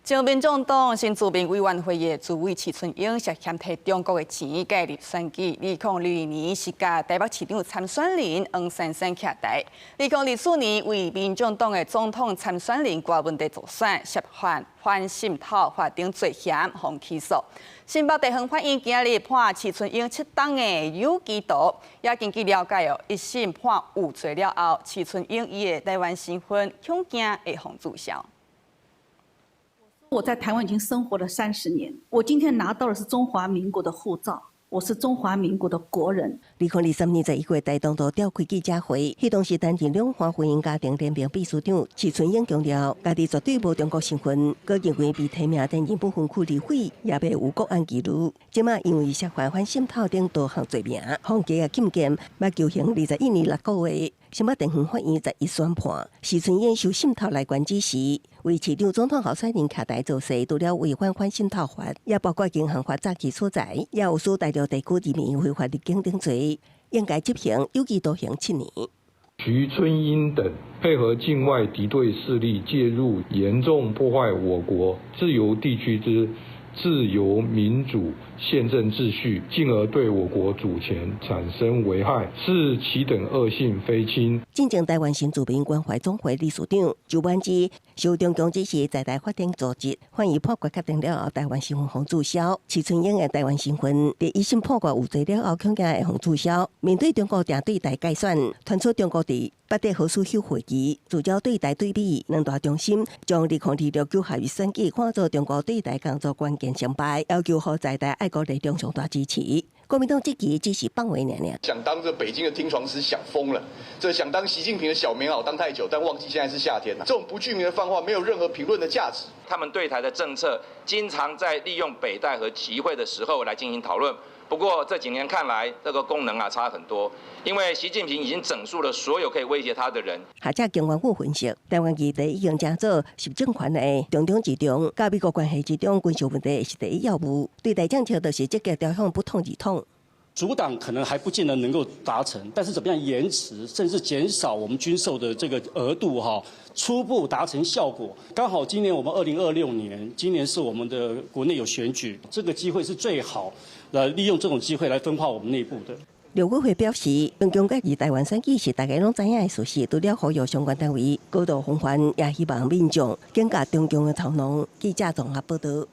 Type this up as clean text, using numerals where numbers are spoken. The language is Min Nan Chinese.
前民眾黨新住民委員會的主委徐春英涉嫌提中國的錢介入選舉，2022年是共台北市長參選人黃珊珊徛台。2024年為民眾黨的總統參選人郭文帝助選，涉犯反滲透法等罪嫌，予起訴。新北地方法院今日判徐春英7冬的有期徒。也根據了解哦，一審判有罪了後，徐春英伊的台灣身份恐驚會予註銷。我在台灣已經生活了30年，我今天拿到的是中華民國的護照，我是中華民國的國人。2023年11月，台東都召開記者會，彼當時擔任兩岸婚姻家庭聯盟秘書長徐春英強調，家己絕對無中國身份，閣認為被提名擔任不分區立委也袂有國安疑慮。這馬因為涉犯反滲透等多項罪名，予加禁見，欲求刑21年6個月。新北地方法院11宣判，徐春英受滲透來源指示，為市長總統候選人徛台造勢，除了違反反滲透法，也包括銀行法詐欺所在，也有使大陸地區人民非法入境等罪，應該執行有期徒刑7年。徐春英等配合境外敵對勢力介入，嚴重破壞我國自由地區之自由民主憲政秩序，進而對我國主權產生危害，是其等惡性非輕。進前台灣新住民關懷總會理事長周滿之受中共指示在台發展組織，法院判決確定了後，台灣身份予註銷。徐春英的台灣身份，佇一審判決有罪了後，恐驚會予註銷。面對中國定對台介選，傳出中國佇八德何蘇休會議，聚焦對台對美兩大中心，將2026九合一選舉看作中國對台工作關鍵成敗，要求予在台愛國力量上大支持。國民黨這期只是放話爾爾。想當這北京的聽床師想瘋了，這想當習近平的小棉襖當太久，但忘記現在是夏天了。這種不具名的放話沒有任何評論的價值。他們對台的政策，經常在利用北戴河集會的時候來進行討論。不過這幾年看來，這個功能啊差很多，因為習近平已經整肅了所有可以威脅他的人。學者經元富分析，台灣議題已經成做習政權的重中之重，佮美國關係之中，軍售問題是第一要務。對台政策就是積極朝向不統二統。阻擋可能還不見得能夠達成，但是怎麼樣延遲，甚至減少我們軍售的這個額度哈，初步達成效果。剛好今年我們2026年，今年是我們的國內有選舉，這個機會是最好來利用這種機會來分化我們內部的。陸委會表示，中共介入台灣選舉是大家攏知影的事實，除了呼籲相關單位高度防範，也希望民眾警覺中共的操弄。記者綜合報道。